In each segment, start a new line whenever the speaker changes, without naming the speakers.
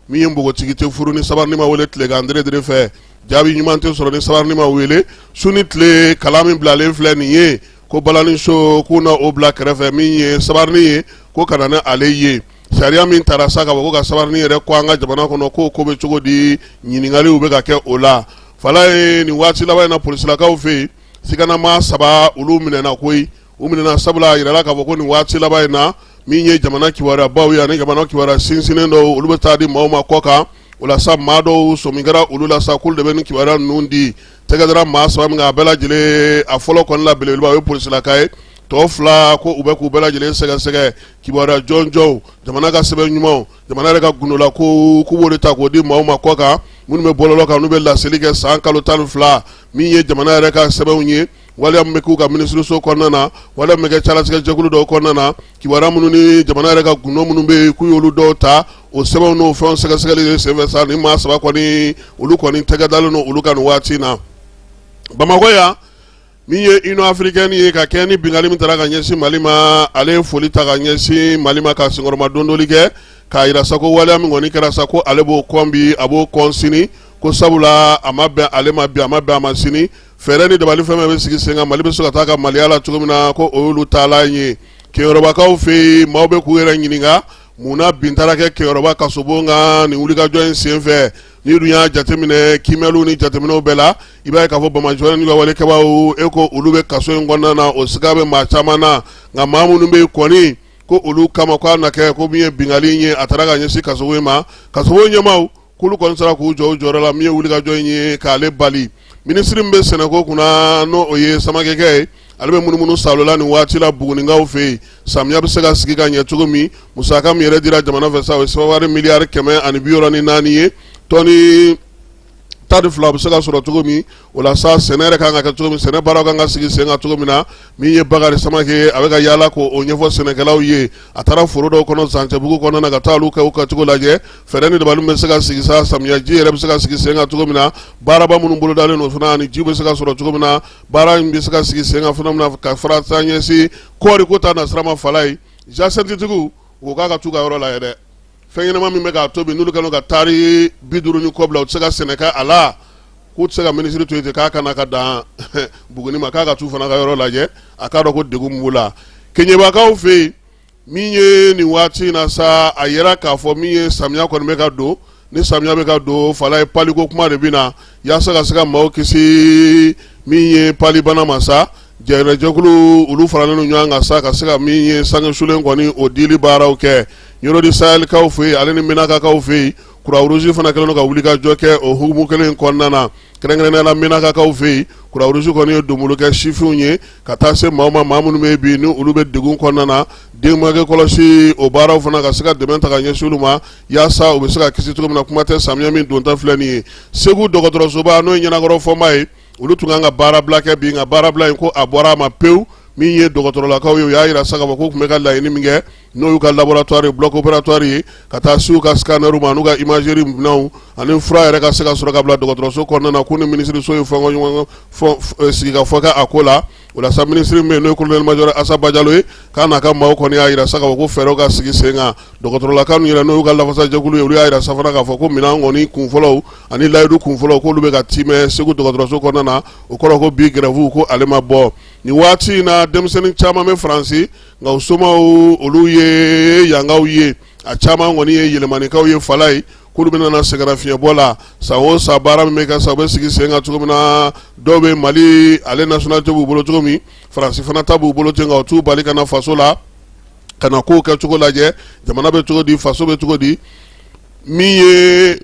Min ye npogotigi tɛ furu ni sabarini ma wele tilegan dere fɛ, jaabi ɲuman tɛ sɔrɔ ni sabarini ma wele su ni tile. Kalan min bilalen filɛ nin ye ko balaniso k'u na o bila kɛrɛfɛ, min ye sabarini ye ko ka na ni ale ye. Sariya min taara sa ka fɔ ko ka sabarini yɛrɛ ko an ka jamana kɔnɔ, ko ko bɛ cogo di? Ɲininkaliw bɛ ka kɛ o la. Falaye, nin waati laban in na, polisilakaw fɛ yen, siganamaa saba, olu minɛna koyi. U minɛna sabula a yirala k'a fɔ ko nin waati laban in na, min ye jamana kibaruyabaw ye ani jamana kibaruya sinsinnen dɔw, olu bɛ taa di maaw ma kɔ kan. O la sa, maa dɔw sɔmi kɛra olu la sa k'olu de bɛ nin kibaruya ninnu di. Tɛgɛ dara maa saba min kan, a bɛɛ lajɛlen, a fɔlɔ kɔni la belebeleba, o ye polisilaka ye. Tɔ fila ko u bɛ k'u bɛɛ lajɛlen sɛgɛsɛgɛ. Kibaruya jɔnjɔnw, jamana ka sɛbɛn ɲumanw, jamana yɛrɛ ka gundola ko, k'u b'o de ta k'o di maaw ma kɔ kan, minnu bɛ bɔlɔlɔ kan, n'u bɛ laseli kɛ san kalo 12. Min ye jamana yɛrɛ ka sɛbɛnw ye, waleya min bɛ k'u ka minisiriso kɔnɔna na, waleya min bɛ kɛ calatigɛ jɛkulu dɔw kɔnɔna na, kibaruya minnu ni jamana yɛrɛ ka gundo minnu bɛ yen, k'u y'olu dɔw ta, o sɛbɛnw n'o fɛnw sɛgɛsɛgɛli de senfɛ sa, ni maa saba kɔni, olu kɔni tɛgɛ dalen don olu kan nin waati in na. Bamakɔ yan, min ye Union africaine ye, ka kɛ ni binkanni min taara ka ɲɛsin Mali ma, ale ye foli ta ka ɲɛsin Mali ma, ka senkɔrɔma dondoli kɛ, k'a yira sa ko waleya min kɔni kɛra sa, ko ale b'o kɔn bi, a b'o kɔn sini, ko sabula a ma bɛn ale ma bi, a ma bɛn a ma sini. Fɛɛrɛ ni dabali fɛn bɛɛ bɛ sigi sen kan, Mali bɛ se ka taa ka maliya la cogo min na, ko o y'olu taalan ye. Keyorobakaw fɛ yen, maaw bɛ k'u yɛrɛ ɲininka mun na bin taara kɛ Keyoroba kasobon kan nin wulikajɔ in senfɛ. N'i dun y'a jateminɛ kiimɛliw ni jateminɛw bɛɛ la, i b'a ye k'a fɔ banbaanciwale n'u ka walekɛbaaw, e ko olu bɛ kaso in kɔnɔna na, o siga bɛ maa caman na. Nka maa minnu bɛ yen kɔni ko olu kama k'a na kɛ ko min ye binkanni ye, a taara ka ɲɛsin kasobon in ma, kasobon ɲɛmaaw k'olu kɔni sera k'u jɔ u jɔyɔrɔ la, min ye wulikajɔ in ye k'ale bali. Minisiri min bɛ sɛnɛko kunna, n'o o ye Samakɛkɛ ye, ale bɛ munumunu salo la nin waati la Bugunikaw fɛ yen, samiya bɛ se ka sigi ka ɲɛ cogo min. Musaka min yɛrɛ dira jamana fɛ sa, o ye sefawari miliyari 164 ye, tɔni 12 bɛ se ka sɔrɔ cogo min. O la sa, sɛnɛ yɛrɛ kan ka kɛ cogo min, sɛnɛ baaraw kan ka sigi sen kan cogo min na, min ye Bakari Samakɛ, a bɛ ka yaala k'o ɲɛfɔ sɛnɛkɛlaw ye. A taara foro dɔw kɔnɔ Zancɛbugu kɔnɔna na ka taa olu kɛ u kɛcogo lajɛ, fɛɛrɛ ni dabali bɛ se ka sigi sa, samiya ji yɛrɛ bɛ se ka sigi sen kan cogo min na, baaraba minnu bolodalen don fana, ani ji bɛ se ka sɔrɔ cogo min na, baara in bɛ se ka sigi sen kan fana min na, ka fara taa ɲɛsin kɔɔri ko ta nasira ma. Falaye, jacinthe-tigiw, u k'a ka t'u ka yɔrɔ la dɛ. Fɛn ɲɛnama min bɛ k'a tobi, n'olu kɛlen ka taari 50 ni kɔ bila, u tɛ se ka sɛnɛ kɛ a la. K'u tɛ se ka minisiri to yen ten k'a kana ka dan Buguni ma, k'a ka t'u fana ka yɔrɔ lajɛ, a k'a dɔn ko degun b'u la. Keɲebakaw fɛ yen, min ye nin waati in na sa, a yira k'a fɔ min ye samiya kɔni bɛ ka don, ni samiya bɛ ka don, Falaye, paliko kuma de bɛ na yaasa ka se ka maaw kisi min ye palibana ma sa. Jɛrɛjɛkulu, olu faralen don ɲɔgɔn kan sa ka se ka min ye sange sulen kɔni, o dili baaraw kɛ Ɲɔrɔ du Sahelikaw fɛ yen, ale ni Menakakaw fɛ yen. Croix-Rouge fana kɛlen don ka wuli ka jɔ kɛ o hukumu kelen in kɔnɔna na. Kɛrɛnkɛrɛnnenya la, Menakakaw fɛ yen, Croix-Rouge kɔni ye donbolo kɛ sifinw ye ka taa se maaw ma, maa minnu bɛ bi ni olu bɛ degun kɔnɔna na. Den bange kɔlɔsi o baaraw fana, ka se ka dɛmɛ ta ka ɲɛsin olu ma yaasa u bɛ se ka kisi cogo min na, kuma tɛ samiya min donta filɛ nin ye. Segu dɔgɔtɔrɔsoba, n'o ye Ɲɛnakɔrɔ Fɔnba ye, olu tun kan ka baarabila kɛ bi, nka baarabila in ko a bɔra a ma pewu. Min ye dɔgɔtɔrɔlakaw ye, u y'a jira sa k'a fɔ k'u tun bɛ ka laɲini min kɛ, n'o y'u ka laboratoire, bloc opératoire ye, ka taa se u ka scanner ma, n'u ka imagerie minɛnw ani fura yɛrɛ ka se ka sɔrɔ ka bila dɔgɔtɔrɔso kɔnɔna na, k'u ni minisiriso ye fɔɲɔgɔn sigikafɔ kɛ a ko la. O la sa, minisiri min bɛ yen, n'o ye colonel major Asa Bajalo ye, k'a n'a ka maaw kɔni y'a jira sa k'a fɔ ko fɛɛrɛw ka sigi sen kan. Dɔgɔtɔrɔlakaw yɛrɛ, n'o y'u ka lafasajɛkulu ye, olu y'a jira sa fana k'a fɔ ko minɛn kɔni kunfɔlɔw ani layidu kunfɔlɔw, k'olu bɛ ka timɛ Segu dɔgɔtɔrɔso kɔnɔna na. O kɔrɔ ko bi grève ko ale ma bɔ. Nin waati in na, denmisɛnnin caman bɛ Faransi, nka u somaw, olu ye yankaw ye, a caman kɔni ye yɛlɛmanikaw ye. Falaye, k'olu bɛna na sɛgɛnnafiɲɛbɔ la san o san. Baara min bɛ kɛ sa, u bɛ sigi sen kan cogo min na, dɔw bɛ Mali, ale nationalité b'u bolo cogo min, Faransi fana ta b'u bolo ten, nka u t'u bali ka na faso la ka na kow kɛ cogo lajɛ, jamana bɛ cogo di, faso bɛ cogo di. Min ye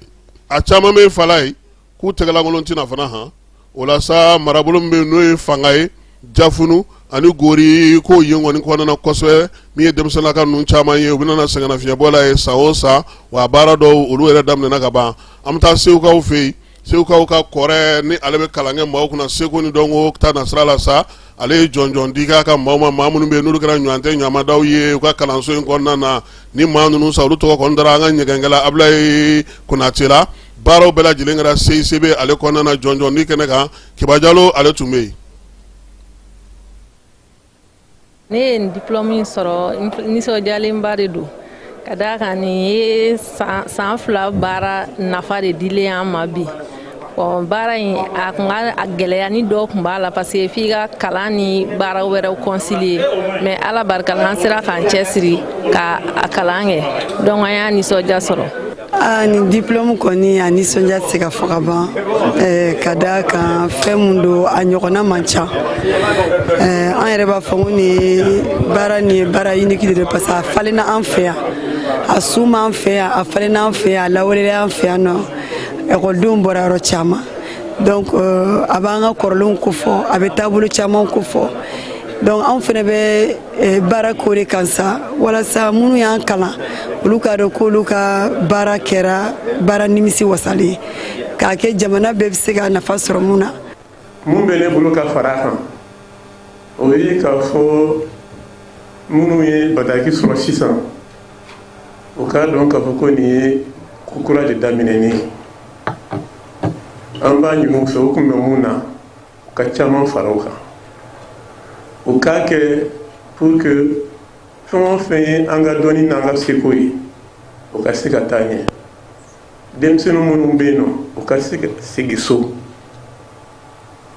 a caman bɛ Falaye, k'u tɛgɛlankolon tɛna fana han. O la sa, marabolo min bɛ yen, n'o ye fanga ye, Jafunu ani Gori, k'o yen kɔni kɔnɔna na kosɛbɛ, min ye denmisɛnninlaka ninnu caman ye, u bɛna na sɛgɛnnafiɲɛbɔ la yen san o san, wa baara dɔw, olu yɛrɛ daminɛna ka ban. An bɛ taa Segukaw fɛ yen. Segukaw ka kɔrɛ ni ale bɛ kalan kɛ maaw kunna seko ni dɔnko ta nasira la sa, ale ye jɔnjɔn di k'a ka maaw ma, maa minnu bɛ yen n'olu kɛra ɲɔgɔn tɛ ɲamadaw ye u ka kalanso in kɔnɔna na. Ni maa ninnu sa, olu tɔgɔ kɔni dara an ka ɲɛgɛnkɛla Abulayi Konate la. Baaraw bɛɛ lajɛlen kɛra CICB ale kɔnɔna na. Jɔnjɔn di kɛnɛ kan, Kiba Jalo, ale tun bɛ yen.
Ne ye nin diplôme in sɔrɔ, nisɔndiyalenba de don. Ka d'a kan nin ye san 2 baara nafa de dilen an ma bi. Bon, baara in a kun ka gɛlɛya ni dɔw tun b'a la, parce que f'i ka kalan ni baara wɛrɛw concilier, mais Ala barika la, an sera k'an cɛsiri ka a kalan kɛ, donc an y'a nisɔndiya sɔrɔ.
Aa, nin diplôme kɔni, a nisɔndiya tɛ se ka fɔ ka ban, ka d'a kan fɛn mun don, a ɲɔgɔnna man ca. An yɛrɛ b'a fɔ ko nin ye baara, nin ye baara unique de don, parce que a falenna an fɛ yan, a su m'an fɛ yan, a falenna an fɛ yan, a lawalelen an fɛ yan nɔ. Ekɔlidenw bɔra yɔrɔ caman, donc a b'an ka kɔrɔlenw kofɔ, a bɛ taabolo caman kofɔ. Donc anw fɛnɛ bɛ baara k'o de kan sa, walasa minnu y'an kalan, olu k'a dɔn k'olu ka baara kɛra baara nimisi wasalen ye, k'a kɛ jamana bɛɛ bɛ se ka nafa sɔrɔ mun na.
Mun bɛ ne bolo ka fara a kan, o ye k'a fɔ minnu ye bataki sɔrɔ sisan, o k'a dɔn k'a fɔ ko nin ye ko kura de daminɛnen ye. An b'a ɲini u fɛ, u kun bɛ mun na, u ka caman fara o kan, u k'a kɛ pour que fɛn o fɛn ye an ka dɔnni n'an ka seko ye, o ka se ka taa ɲɛ. Denmisɛnnin minnu bɛ yen nɔ, u ka se ka segin so,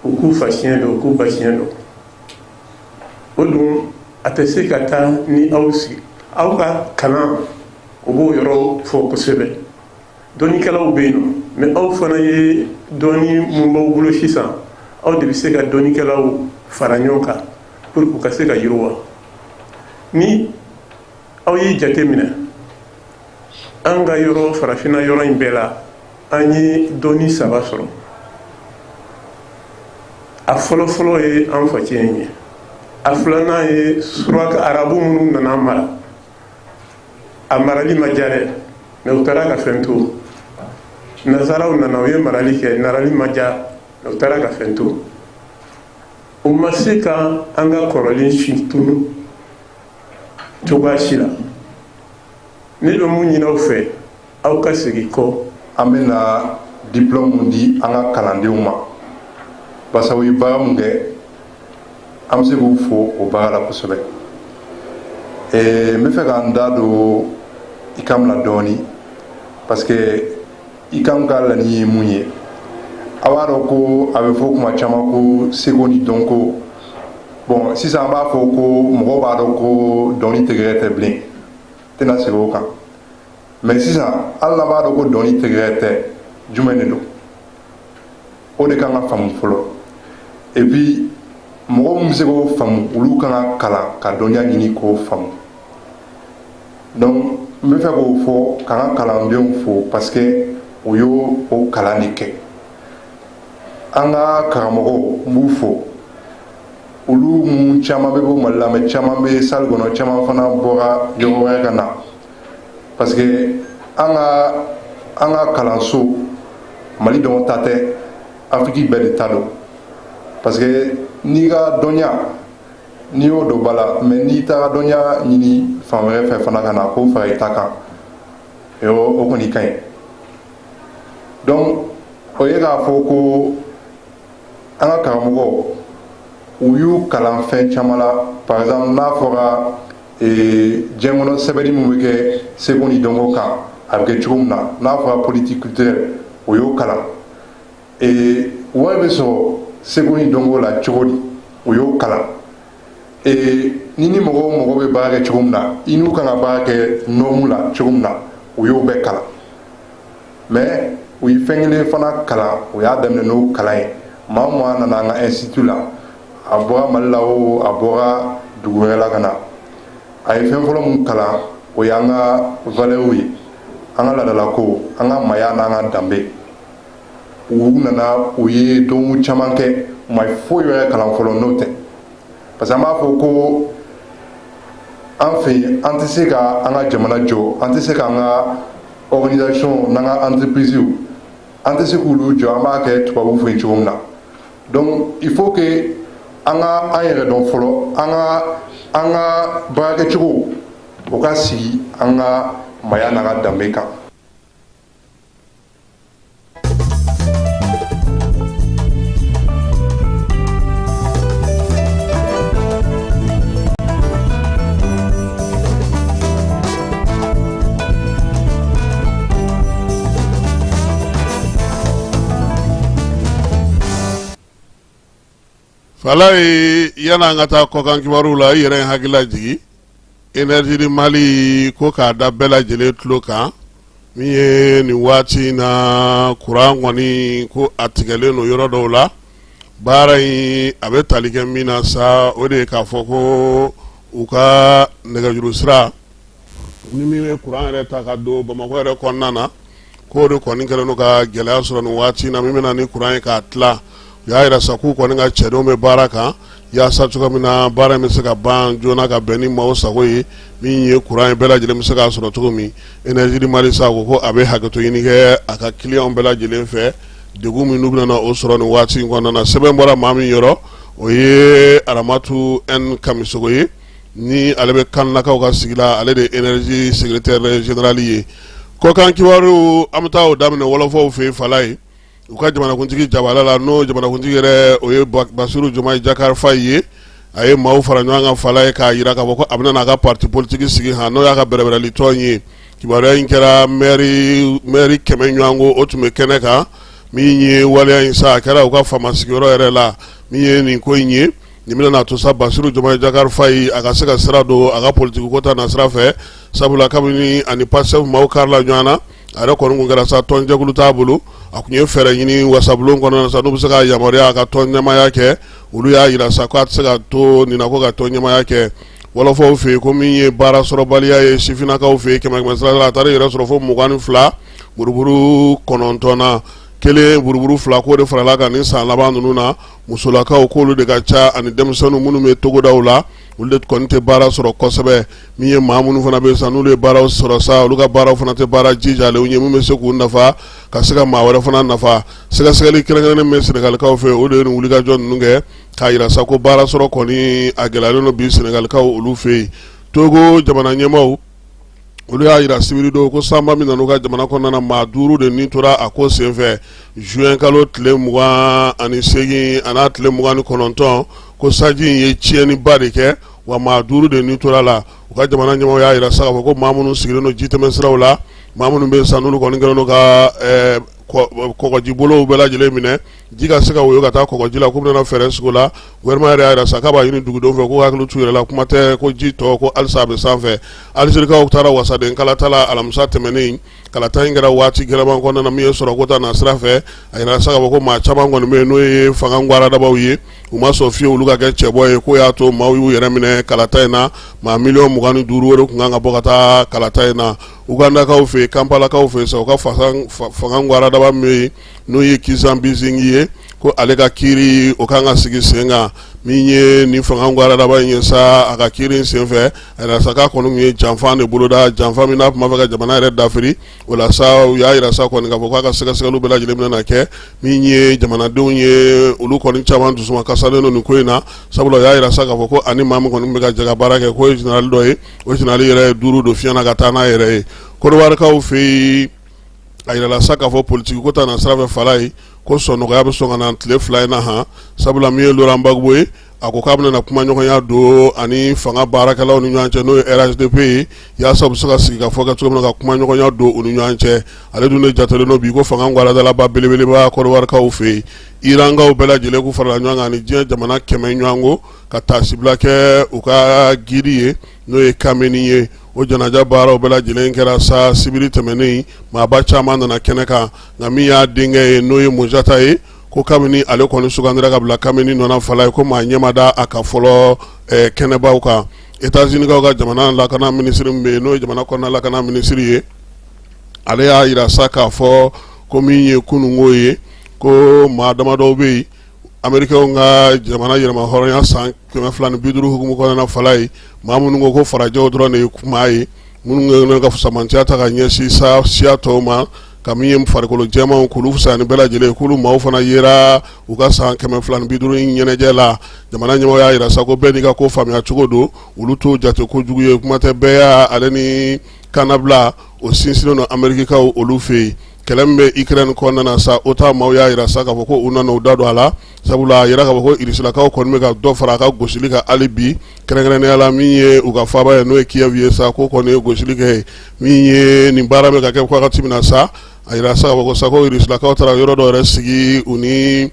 u k'u fa siɲɛ dɔn, u k'u ba siɲɛ dɔn. O dun a tɛ se ka taa ni aw sigi aw ka kalan. O b'o yɔrɔ fɔ kosɛbɛ. Dɔnnikɛlaw bɛ yen nɔ, mais aw fana ye dɔnni mun b'aw bolo sisan, aw de bɛ se ka dɔnnikɛlaw fara ɲɔgɔn kan pour que u ka se ka yiriwa. Ni aw ye jate minɛ, an ka yɔrɔ, farafinna yɔrɔ in bɛɛ la, an ye dɔnni saba sɔrɔ. A fɔlɔ-fɔlɔ ye an facɛn ye, a filanan ye suraka arabu minnu nana mara. A marali ma diya dɛ, mais u taara ka fɛn to. Nasaraw nana, u ye marali kɛ, marali ma diya, mais u taara ka fɛn to. U ma se ka an ka kɔrɔlen si tunu cogoya si la. Ne bɛ mun ɲini aw fɛ, aw ka segin kɔ.
An bɛna diplôme di an ka kalandenw ma, parce que u ye baara mun kɛ, an bɛ se k'u fo o baara la kosɛbɛ. N bɛ fɛ ka n da don ICAM la dɔɔni, parce que ICAM ka laɲini ye mun ye? A b'a dɔn ko a bɛ fɔ kuma caman ko seko ni dɔnko. Bon, sisan an b'a fɔ ko mɔgɔw b'a dɔn ko dɔnni tɛgɛrɛ tɛ bilen, tɛna segin o kan. Mais sisan, hali n'an b'a dɔn ko dɔnni tɛgɛrɛ tɛ, jumɛn de don? O de kan ka faamu fɔlɔ. Et puis mɔgɔ min bɛ se k'o faamu, olu kan ka kalan ka dɔnniya ɲini k'o faamu. Donc n bɛ fɛ k'o fɔ k'an ka kalandenw fo, parce que o y'o o kalan de kɛ. An ka karamɔgɔw, n b'u fo, olu mun caman bɛ bɔ Mali la, mais caman bɛ salle kɔnɔ, caman fana bɔra yɔrɔ wɛrɛ ka na, parce que an ka kalanso, Mali dɔrɔn ta tɛ, Afiriki bɛɛ de ta don. Parce que n'i ka dɔnniya, n'i y'o don ba la, mais n'i taara dɔnniya ɲini fan wɛrɛ fɛ fana ka na k'o fara i ta kan, o kɔni ka ɲi. Donc o ye k'a fɔ ko an ka karamɔgɔw, u y'u kalan fɛn caman la. Par exemple, n'a fɔra diɲɛ kɔnɔ sɛbɛnni min bɛ kɛ seko ni dɔnko kan, a bɛ kɛ cogo min na, n'a fɔra politique culturelle, o y'o kalan. Wari bɛ sɔrɔ seko ni dɔnko la cogo di, o y'o kalan. Ni mɔgɔ o mɔgɔ bɛ baara kɛ cogo min na, i n'u kan ka baara kɛ norme la cogo min na, o y'o bɛɛ kalan. Mais u ye fɛn kelen fana kalan, o y'a daminɛ n'o kalan ye. Maa o maa nana an ka institut la, a bɔra Mali la o, a bɔra dugu wɛrɛ la ka na, a ye fɛn fɔlɔ mun kalan, o y'an ka valeur ye, an ka laadalako, an ka maaya n'an ka danbe. U nana, u ye don caman kɛ, u ma foyi wɛrɛ kalan fɔlɔ n'o tɛ, parce que an b'a fɔ ko an fɛ yen, an tɛ se ka an ka jamana jɔ, an tɛ se k'an ka organisation n'an ka entreprise, an tɛ se k'olu jɔ, an b'a kɛ tubabu fɛ yen cogo min na. Donc il faut que an ka an yɛrɛ dɔn fɔlɔ, an ka baarakɛcogo, o ka sigi an ka maaya n'an ka danbe kan.
Falaye, yan'an ka taa kɔkan kibaruw la, i yɛrɛ ye hakili lajigin Énergie du Mali ko k'a da bɛɛ lajɛlen tulo kan, min ye nin waati in na kuran kɔni ko a tigɛlen don yɔrɔ dɔw la. Baara in a bɛ tali kɛ min na sa, o de ye k'a fɔ ko u ka nɛgɛjuru sira ni min bɛ kuran yɛrɛ ta ka don Bamakɔ yɛrɛ kɔnɔna na, k'o de kɔni kɛlen don ka gɛlɛya sɔrɔ nin waati in na, min bɛ na ni kuran ye k'a tila. U y'a jira sa k'u kɔni ka cɛdenw bɛ baara kan yaasa cogo min na baara in bɛ se ka ban joona ka bɛn ni maaw sago ye, min ye kuran ye bɛɛ lajɛlen bɛ se k'a sɔrɔ cogo min. Énergie du Mali sa ko ko a bɛ hakɛto ɲini kɛ a ka clients bɛɛ lajɛlen fɛ, degun min n'u bɛna o sɔrɔ nin waati in kɔnɔna na. Sɛbɛn bɔra maa min yɔrɔ, o ye Aramatu N Kamisogo ye, ni ale bɛ Kanlakaw ka sigi la, ale de ye énergie secrétaire général ye. Kɔkan kibaru, an bɛ taa o daminɛ wɔlɔfɔw fɛ yen, Falaye. U ka jamanakuntigi jabala la, n'o jamanakuntigi yɛrɛ o ye Basiru Jomayi Jakar Fayi ye, a ye maaw fara ɲɔgɔn kan, Falaye, k'a jira k'a fɔ ko a bɛna n'a ka parti politique sigi han, n'o y'a ka bɛrɛbɛrɛli tɔn ye. Kibaruya in kɛra maire 100 ɲɔgɔnko o tun bɛ kɛnɛ kan. Min ye waleya in sa, a kɛra u ka faama sigiyɔrɔ yɛrɛ la. Min ye nin ko in ye, nin bɛna n'a to sa Basiru Jomayi Jakar Fayi a ka se ka sira don a ka politiki ko ta na sira fɛ, sabula kabini ani Pastef maaw karila ɲɔgɔn na, a yɛrɛ kɔni kun kɛra sa tɔnjɛkulu t'a bolo. A tun ye fɛɛrɛ ɲini wasabulon kɔnɔna na sa, n'u bɛ se ka yamaruya a ka tɔn ɲɛmaaya kɛ. Olu y'a jira sa k'a tɛ se ka to nin na ko ka tɔn ɲɛmaaya kɛ. Wɔlɔfɔw fɛ yen, ko min ye baara sɔrɔbaliya ye sifinnakaw fɛ yen, kɛmɛ kɛmɛ sara la, a taara yɛrɛ sɔrɔ fo 22.91 na, 1.2, k'o de farala kan nin san laban ninnu na. Musolakaw k'olu de ka ca ani denmisɛnninw minnu bɛ togodaw la, olu de kɔni tɛ baara sɔrɔ kosɛbɛ. Min ye maa minnu fana bɛ sa, n'olu ye baaraw sɔrɔ sa, olu ka baaraw fana tɛ baara jijalenw ye min bɛ se k'u nafa ka se ka maa wɛrɛ fana nafa. Sɛgɛsɛgɛli kɛrɛnkɛrɛnnen bɛ Sɛnɛgalikaw fɛ, o de ye nin wulikajɔ ninnu kɛ k'a jira sa ko baara sɔrɔ kɔni a gɛlɛyalen don bi Sɛnɛgalikaw olu fɛ yen. Togo jamana ɲɛmaaw, olu y'a jira sibiridon ko sanba min nana u ka jamana kɔnɔna na, maa 5 de ni tora a ko senfɛ juin kalo tile 28 an'a tile 29, ko sanji in ye tiɲɛniba de kɛ, wa maa 5 de ni tora la. U ka jamana ɲɛmaaw y'a jira sa k'a fɔ ko maa minnu sigilen don jitɛmɛ siraw la, maa minnu bɛ sa, n'olu kɔni kɛlen don ka kɔgɔji bolow bɛɛ lajɛlen minɛ, ji ka se ka woyo ka taa kɔgɔji la, k'u bɛna fɛɛrɛ sigi o la. Gouvernement yɛrɛ y'a jira sa k'a b'a ɲini dugudenw fɛ k'u hakili t'u yɛrɛ la, kuma tɛ ko ji tɔ ko halisa a bɛ sanfɛ. Alizerikaw taara wasaden kalata la alamisa tɛmɛnen. Kalata in kɛra waati gɛlɛman kɔnɔna na, min ye sɔrɔko ta na sira fɛ. A yira sa k'a fɔ ko maa caman kɔni bɛ yen n'o ye fanga gwaradabaw ye, u ma sɔn fiyewu olu ka kɛ cɛbɔ ye, k'o y'a to maaw y'u yɛrɛ minɛ kalata in na. Maa miliyɔn 25 wɛrɛ tun kan ka bɔ ka taa kalata in na. Ugandakaw fɛ yen, Kanpalakaw fɛ yen sa, u ka fanga gwaradaba min bɛ yen n'o ye Kiza Besigye ye, ko ale ka kiiri o kan ka sigi sen kan. Min ye nin fanga gwaradaba in ye sa, a ka kiiri in senfɛ, a yira sa k'a kɔni tun ye janfa de boloda, janfa min n'a tun b'a fɛ ka jamana yɛrɛ dafiri. O la sa, u y'a yira sa kɔni k'a fɔ k'a ka sɛgɛsɛgɛliw bɛɛ lajɛlen bɛna kɛ. Min ye jamanadenw ye, olu kɔni caman dusuma kasalen don nin ko in na, sabula u y'a yira sa k'a fɔ ko ani maa min kɔni bɛ ka jɛ ka baara kɛ, k'o ye général dɔ ye. O général yɛrɛ ye duuru don fiɲɛ na ka taa n'a yɛrɛ ye. Kɔdiwarikaw fɛ yen, a yirala sa k'a fɔ politiki ko ta na sira fɛ, Falaye, ko sɔnɔgɔya bɛ sɔn ka na tile 2 in na han, sabula min ye Laurent Gbagbo ye, a ko k'a bɛna na kumaɲɔgɔnya don ani fanga baarakɛlaw ni ɲɔgɔn cɛ, n'o ye RHDP ye, yaasa u bɛ se ka sigi ka fɔ kɛ cogo min na ka kumaɲɔgɔnya don u ni ɲɔgɔn cɛ. Ale dun de jatelen don bi ko fanga gwaradalaba belebeleba Kɔdiwarikaw fɛ yen. Irankaw bɛɛ lajɛlen k'u farala ɲɔgɔn kan ani diɲɛ jamana 100 ɲɔgɔnko ka taasibila kɛ u ka guide ye, n'o ye Kameni ye. O janaja baaraw bɛɛ lajɛlen kɛra sa sibiri tɛmɛnen, maaba caman nana kɛnɛ kan. Nka min y'a denkɛ ye, n'o ye Mojtaba ye, ko kabini ale kɔni sugandira ka bila Kameni nɔ na, Falaye, ko maa ɲɛ ma da a kan fɔlɔ kɛnɛbaw kan. États-Unis ka jamana lakana minisiri min bɛ yen, n'o ye jamana kɔnɔna lakana minisiri ye, ale y'a yira sa k'a fɔ ko min ye kununko ye, ko maa damadɔw bɛ yen, Américains ka jamana yɛrɛma hɔrɔnya san 250 hukumu kɔnɔna, Falaye, maa minnu ko ko farajɛw dɔrɔn de ye maa ye, minnu ka fisamantiya ta ka ɲɛsin sa siya tɔw ma, ka min ye farikolo jɛmanw k'olu fisaya ni bɛɛ lajɛlen, k'olu maaw fana yera u ka san 250 ɲɛnajɛ la. Jamana ɲɛmɔgɔ y'a yira sa ko bɛɛ n'i ka ko faamuya cogo don, olu t'o jate kojugu ye, kuma tɛ bɛɛ y'a ale ni kannabila o sinsinnen don Amerikikaw olu fɛ yen. Kɛlɛ min bɛ Ukraine kɔnɔna na sa, OTAN maaw y'a yira sa k'a fɔ ko u nana u da don a la, sabula a yira k'a fɔ ko Irisilakaw kɔni bɛ ka dɔ fara a ka gosili kan hali bi, kɛrɛnkɛrɛnnenya la min ye u ka faaba ye, n'o ye Kiev ye sa, ko kɔni ye gosili kɛ. Min ye nin baara bɛ ka kɛ wagati min na sa, a yira sa k'a fɔ ko sa ko Irisilakaw taara yɔrɔ dɔ yɛrɛ sigi u ni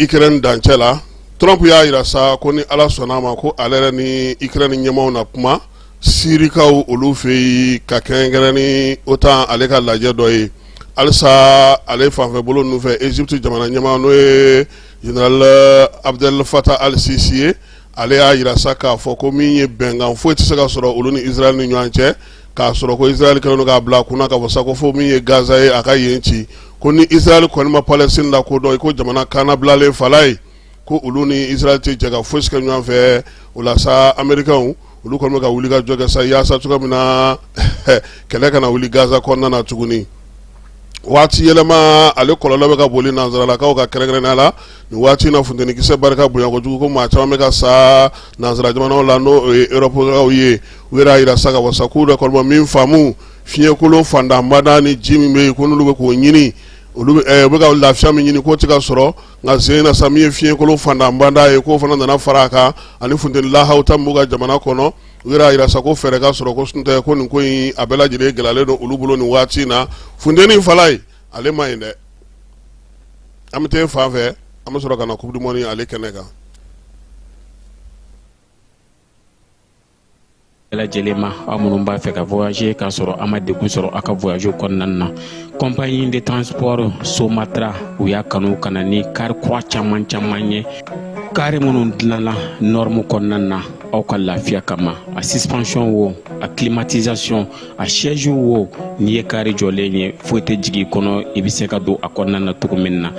Ukraine dancɛ la. Trump y'a jira sa ko ni Ala sɔnna a ma, ko ale yɛrɛ ni Ukraine ɲɛmaaw na kuma Sirikaw olu fɛ yen, ka kɛrɛnkɛrɛn ni OTAN ale ka lajɛ dɔ ye. Halisa ale fanfɛ bolo ninnu fɛ, Egypte jamana ɲɛmaa, n'o ye général Abdel Fattah al-Sisi ye, ale y'a jira sa k'a fɔ ko min ye bɛnkan foyi tɛ se ka sɔrɔ olu ni Israël ni ɲɔgɔn cɛ, k'a sɔrɔ ko Israël kɛlen don k'a bila a kunna k'a fɔ sa ko fo min ye Gaza ye, a ka yen ci. Ko ni Israël kɔni ma Palestine lakodɔn i ko jamana kannabilalen fala ye, ko olu ni Israël tɛ jɛ ka fosi kɛ ɲɔgɔn fɛ. O la sa, Américains olu kɔni bɛ ka wuli ka jɔ kɛ sa yaasa cogoya min na kɛlɛ kana wuli Gaza kɔnɔna na tuguni. Waati yɛlɛma ale kɔlɔlɔ bɛ ka boli nansaralakaw kan, kɛrɛnkɛrɛnnenya la nin waati in na, funtenikisɛ barika bonya kojugu, ko maa caman bɛ ka sa nansara jamanaw la, n'o ye Europe ye. U yɛrɛ y'a jira sa ka wasa k'u yɛrɛ kɔni ma min faamu, fiɲɛkolon fantanbada ni ji min bɛ yen, ko n'olu bɛ k'o ɲini, olu bɛ ka lafiya min ɲini, k'o tɛ ka sɔrɔ. Nka sen na sa, min ye fiɲɛkolon fantanbada ye, k'o fana nana fara a kan, ani funteni lahaw ta min b'u ka jamana kɔnɔ. U yɛrɛ y'a jira sa ko fɛɛrɛ ka sɔrɔ, ko tɛ ko nin ko in a bɛɛ lajɛlen gɛlɛyalen don olu bolo nin waati in na. Funteni fala ye, ale ma ɲi dɛ. An bɛ taa fan fɛ, an bɛ sɔrɔ ka na Coupe du monde ale kɛnɛ kan.
Bɛɛ lajɛlen ma, aw minnu b'a fɛ ka voyager k'a sɔrɔ a ma degun sɔrɔ aw ka voyage kɔnɔna na, compagnie de transport Somatra, u y'a kanu ka na ni kari kura caman caman ye, kari minnu dilanna norme kɔnɔna na aw ka lafiya kama. A suspension wo, a climatisation, a siège wo, n'i ye kari jɔlen ye, foyi tɛ jigin i kɔnɔ, i bɛ se ka don a kɔnɔna na cogo min na.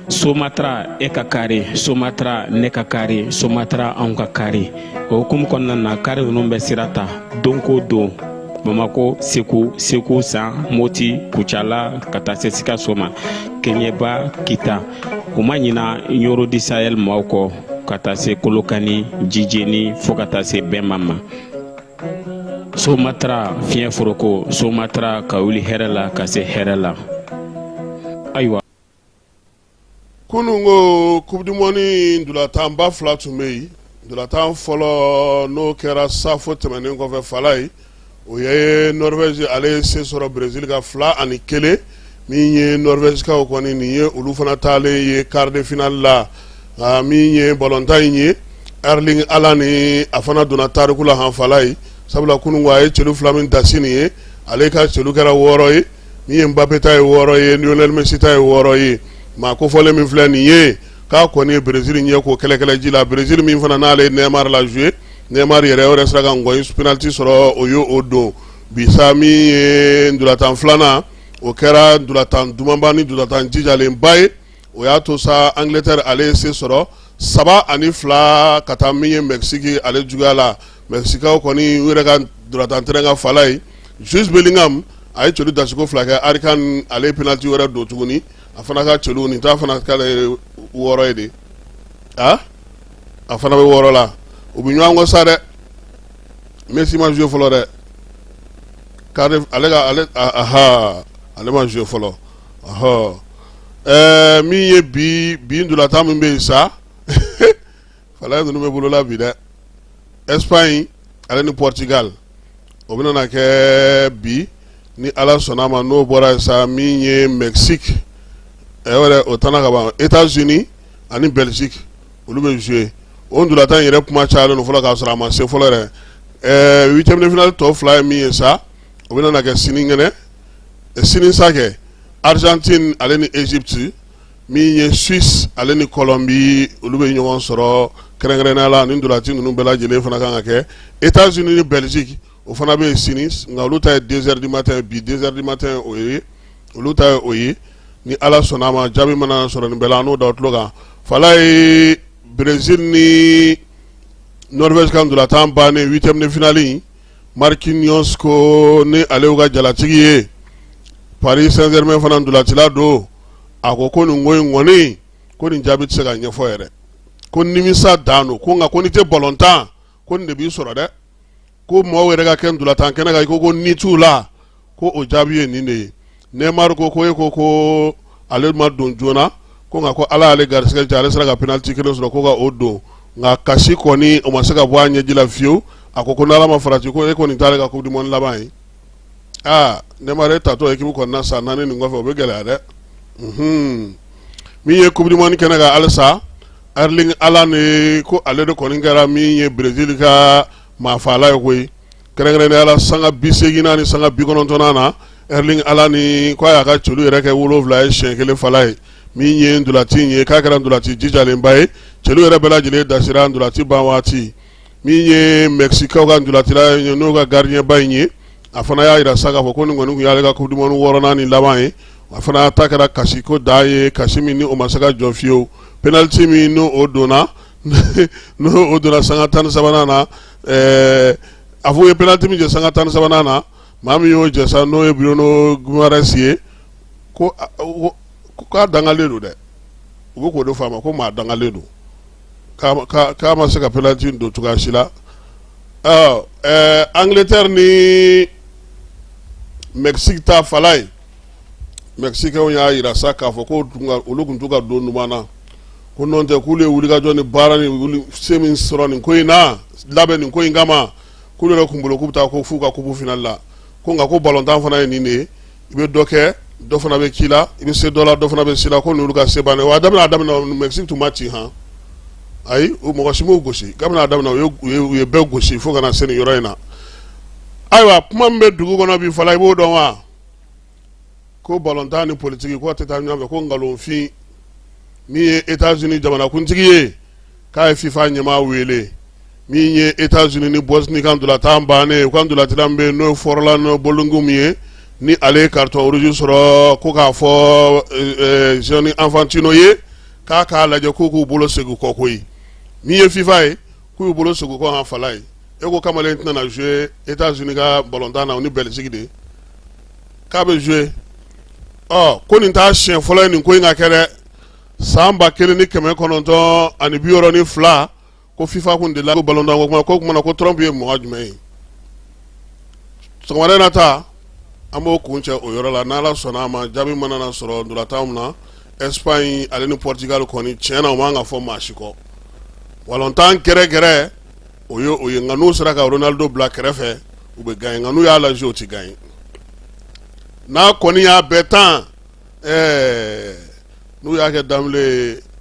Somatra, e ka kari Somatra, ne ka kari Somatra, anw ka kari. O hukumu kɔnɔna na, kari ninnu bɛ sira ta don ko don Bamako, Segu, Segu San, Moti, Kucala, ka taa se Sikaso ma, Keɲeba, Kita. U ma ɲina Ɲoro du Sahel maaw kɔ, ka taa se Kolokani, Jijeni, fo ka taa se Bɛnba ma. Somatra fiɲɛ foroko, Somatra ka wuli hɛrɛ la ka se hɛrɛ la. Ayiwa.
Kunun ko Coupe du monde ntolatanba fila tun bɛ yen. Ntolatan fɔlɔ, n'o kɛra safo tɛmɛnen kɔfɛ fala ye, o ye Norvège ale ye se sɔrɔ Brésil kan 2-1. Min ye Norvègekaw kɔni nin ye, olu fana taalen ye quart de finale la. Nka min ye balontan in ye, Erling Haaland, a fana donna tariku la han fala ye, sabula kunun ko a ye celu fila min dasi nin ye, ale ka celu kɛra 6 ye. Min ye Mbappé ta ye 6 ye, Lionel Messi ta ye 6 ye. Maa kofɔlen min filɛ nin ye, k'a kɔni ye Brésil ɲɛ ko kɛlɛkɛlɛji la. Brésil min fana n'ale ye Neymar la jouer, Neymar yɛrɛ yɛrɛ sera ka ngɔyi penalty sɔrɔ, o ye o don bi sa. Min ye ntolatan filanan, o kɛra ntolatan dumanba ni ntolatan jijalenba ye. O y'a to sa Angleterre ale ye se sɔrɔ 3-2 ka taa min ye Mexique ale juguya la. Mexiquekaw kɔni, u yɛrɛ ka ntolatan terrain kan fala ye, Jude Bellingham a ye celu dasiko fila kɛ. Harry Kane ale ye penalty wɛrɛ don tuguni, a fana ka celu nin ta fana k'ale 6 ye de. A a fana bɛ 6 la, u bɛ ɲɔgɔn kɔ sa dɛ. Messi ma jouer fɔlɔ dɛ, ale ka ale aha ale ma jouer fɔlɔ. Ɔhɔ, min ye bi bi ntolatan min bɛ yen sa, fala ninnu bɛ bolola bi dɛ. Espagne ale ni Portugal, o bɛna na kɛ bi ni Ala sɔnna a ma. N'o bɔra yen sa, min ye Mexique yɛrɛ, o tana ka ban. États-Unis ani Belgique, olu bɛ jouer. O ntolatan yɛrɛ kuma cayalen don fɔlɔ k'a sɔrɔ a ma se fɔlɔ yɛrɛ. Huitième de finale tɔ fila ye min ye sa, o bɛna na kɛ sinikɛnɛ, sini sa kɛ, Argentine ale ni Égypte, min ye Suisse ale ni Colombie, olu bɛ ɲɔgɔn sɔrɔ. Kɛrɛnkɛrɛnnenya la, ni ntolaci ninnu bɛɛ lajɛlen fana kan ka kɛ. États-Unis ni Belgique, o fana bɛ yen sini, nka olu ta ye 2 heures du matin bi, 2 heures du matin, o ye olu ta ye o ye. Ni Ala sɔnna a ma, jaabi mana sɔrɔ nin bɛɛ la, an n'o da tulo kan fala ye. Brésil ni Norvège ka ntolatan bannen, huitième de finale, Marquinhos ko ni ale y'u ka jalatigi ye, Paris Saint-Germain fana ntolacila don, a ko ko nin ko in kɔni, ko nin jaabi tɛ se ka ɲɛfɔ yɛrɛ, ko nimisa dan don, ko nka ko n'i tɛ balontan, ko nin de b'i sɔrɔ dɛ, ko maaw yɛrɛ ka kɛ ntolatan kɛnɛ kan i ko ni t'u la, ko o jaabi ye nin de ye. Neymar ko ko e ko ko ale ma don joona, ko nka ko Ala y'ale garisɛgɛ diya, ale sera ka penalty kelen sɔrɔ ko ka o don, nka kasi kɔni o ma se ka bɔ a ɲɛji la fiyewu. A ko ko n'Ala ma farati, ko e ko nin t'ale ka coupe du monde laban ye. Aa, Neymar e tatɔ équipe kɔnɔna san 4 nin kɔfɛ, o bɛ gɛlɛya dɛ. Min ye Coupe du monde kɛnɛ kan halisa, Erling Haaland ko ale de kɔni kɛra min ye Brésil ka maafaala ye koyi, kɛrɛnkɛrɛnnenya la sanga 80nan ni sanga 90nan na. Erling Haaland ko a y'a ka celu yɛrɛ kɛ 7 ye siɲɛ kelen fala ye. Min ye ntolaci in ye, k'a kɛra ntolaci jijalenba ye, celu yɛrɛ bɛɛ lajɛlen dasira ntolaci ban waati. Min ye Mɛkisikaw ka ntolacila ye, n'o ka gardien ba in ye, a fana y'a jira sa k'a fɔ ko nin kɔni tun y'ale ka Coupe du monde 6nan ni laban ye. A fana ta kɛra kasi ko dan ye, kasi min ni o ma se ka jɔ fiyewu. Penalty min n'o donna sanga 13nan na, a fɔ u ye penalty min jɛ sanga 13nan na, maa min y'o jɛ sa, n'o ye Bruno Guimaraes ye, ko k'a dangalen don dɛ. U bɛ k'o de fɔ a ma ko maa dangalen don, k'a ma se ka penalty don cogoya si la. Angleterre ni Mexique ta fala ye, Mexicains y'a jira sa k'a fɔ ko olu tun t'u ka don duman na, ko n'o tɛ k'olu ye wulikajɔ ni baara ni wuli se min sɔrɔ nin ko in na, labɛn nin ko in kama, k'olu yɛrɛ kun bolo k'u bɛ taa ko f'u ka coupe finale la. Ko nka ko balontan fana ye nin de ye, i bɛ dɔ kɛ, dɔ fana bɛ k'i la, i bɛ se dɔ la, dɔ fana bɛ se la. Ko n'olu ka se bannen wa, a daminɛ Mexique tun ma ci han, ayi, o mɔgɔ si m'u gosi. Kabini a daminɛ, u ye bɛɛ gosi fo ka na se nin yɔrɔ in na. Ayiwa, kuma min bɛ dugu kɔnɔ bi fala, i b'o dɔn wa? Ko balontan ni politiki ko tɛ taa ɲɔgɔn fɛ, ko nkalonfin. Min ye États-Unis jamanakuntigi ye, k'a ye FIFA ɲɛmaa wele. Min ye États-Unis ni Bosnie ka ntolatan bannen, u ka ntolacila min bɛ yen, n'o ye Fɔrɔla Bolongu min ye, ni ale ye carton rouge sɔrɔ, ko k'a fɔ Gianni Infantino ye k'a k'a lajɛ k'u k'u bolo segin kɔ koyi. Min ye FIFA ye, k'u y'u bolo segin kɔ han fala ye. E ko kamalen tɛna na jouer États-Unis ka balontan na, o ni Belgique de k'a bɛ jouer. Ɔ, ko nin t'a siɲɛ fɔlɔ ye nin ko in ka kɛ dɛ. San 1962, ko FIFA kun delila ko balontan ko kuma ko kumana ko Trump ye mɔgɔ jumɛn ye. Sɔgɔmada in na ta, an b'o kun cɛ o yɔrɔ la. N'Ala sɔnna a ma, jaabi mana na sɔrɔ ntolatan na, Espagne ale ni Portugal kɔni, tiɲɛ na, o man ka fɔ maa si kɔ. Balontan gɛrɛgɛrɛ o ye o ye, nka n'u sera ka Ronaldo bila kɛrɛfɛ, u bɛ gagner, nka n'u y'a lajɛ, u tɛ gagner. N'a kɔni y'a bɛɛ tan, n'u y'a kɛ danbile ye.